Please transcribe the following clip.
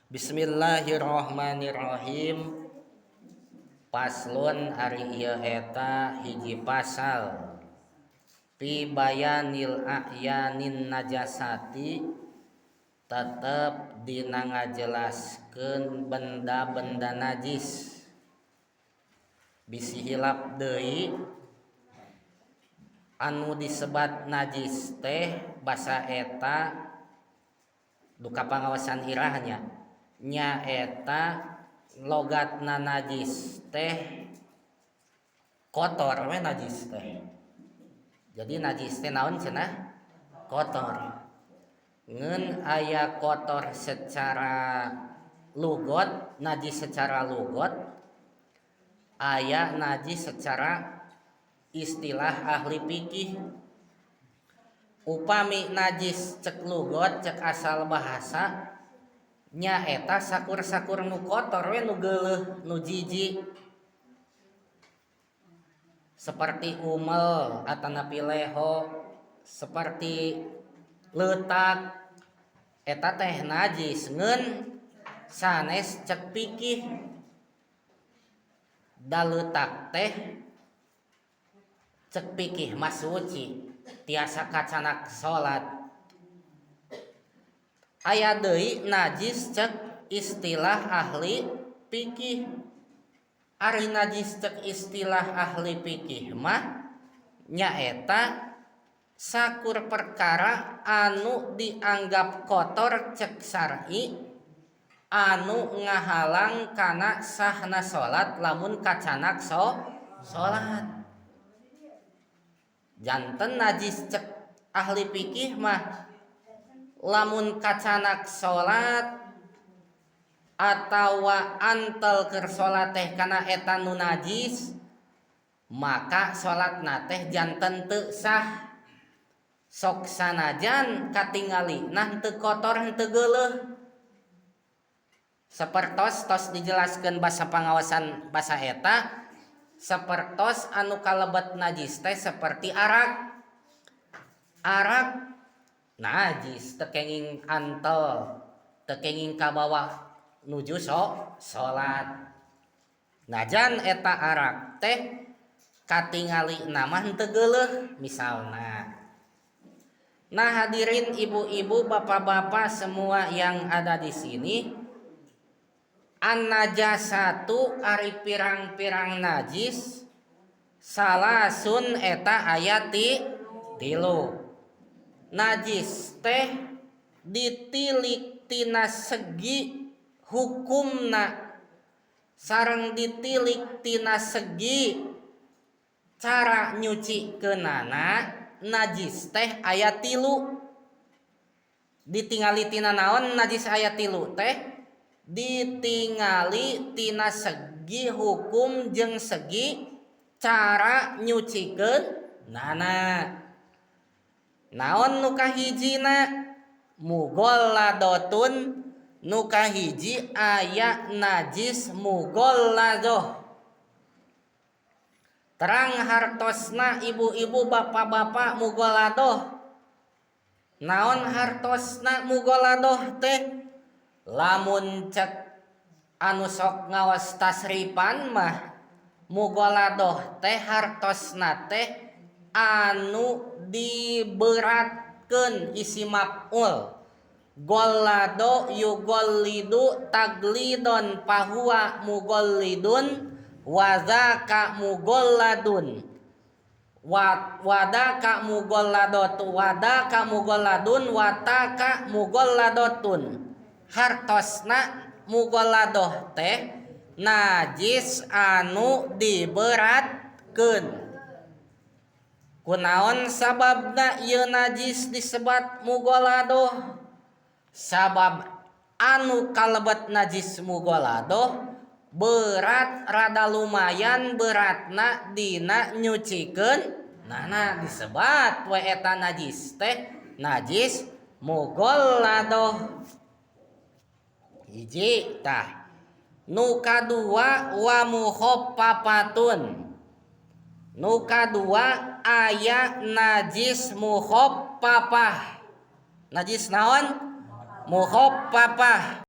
Bismillahirrahmanirrahim. Faslun, ari ieu eta hiji pasal. Fi bayanil a'yanin najasati, tetep dina ngajelaskeun benda-benda najis. Bisi hilap deui, anu disebat najis teh basa eta duka pangaosan irahnya, nyaeta logatna najis teh kotor we najis teh. Jadi najis teh naon cenah? Kotor. Ngeun aya kotor secara lugot, najis secara lugot, aya najis secara istilah ahli fikih. Upami najis cek lugot, cek asal bahasa, nyaeta sakur-sakur nu kotor we, nu geuleuh, nu jijik, seperti umel atanapi leho, seperti leutak, eta teh najis ngeun sanes cek fikih. Da leutak teh cek fikih mah suci, tiasa kacanak salat. Aya deui najis cek istilah ahli fikih. Ari najis cek istilah ahli fikih mah nyaeta sakur perkara anu dianggap kotor cek syar'i, anu ngahalang kana sahna salat lamun kacanak salat. Janten najis cek ahli fikih mah lamun kacanak salat atawa antel keur salat teh kana eta nu najis, maka salatna teh janten teu sah, sok sanajan katingali nah teu kotor, teu geuleuh. Sapertos tos dijelaskeun basa pangaosan basa eta, sapertos anu kalebet najis teh seperti arak. Arak najis, teu kenging antel, teu kenging kabawa nuju salat, najan eta arak teh katingali mah teu geuleuh misalna. Nah, hadirin, ibu-ibu, bapak-bapak semua yang ada di sini, an najasatu, ari pirang-pirang najis, salasun, eta aya 3. Najis teh ditilik tina segi hukumna sareng ditilik tina segi cara nyuci kenana, najis teh aya 3. Ditingali tina naon najis aya 3 teh? Ditingali tina segi hukum jeung segi cara nyucikeun nana. Naon nu kahijina? Mughalladatun, nu kahiji aya najis mughalladah. Terang hartosna, ibu-ibu, bapak-bapak, mughalladah naon hartosna? Mughalladah teh lamun cek anu sok ngaos tasrifan mah, mughalladah teh hartosna teh anu diberatkeun, isim maf'ul. Ghallada yughallidu taglidon fahuwa mughallidun wa dzaka mughalladun wa wadaka mughalladatu wadaka mughalladun wataka mughalladatun. Hartosna mughalladah teh najis anu diberatkeun. Kunaon sababna ieu najis disebat mughalladah? Sabab anu kalebet najis mughalladah berat, rada lumayan beratna dina nyucikeun nana, disebat we eta najis teh najis mughalladah. Hiji tah. Nu kadua, wa mukhaffafatun, nu kadua aya najis mukhaffafah. Najis naon mukhaffafah?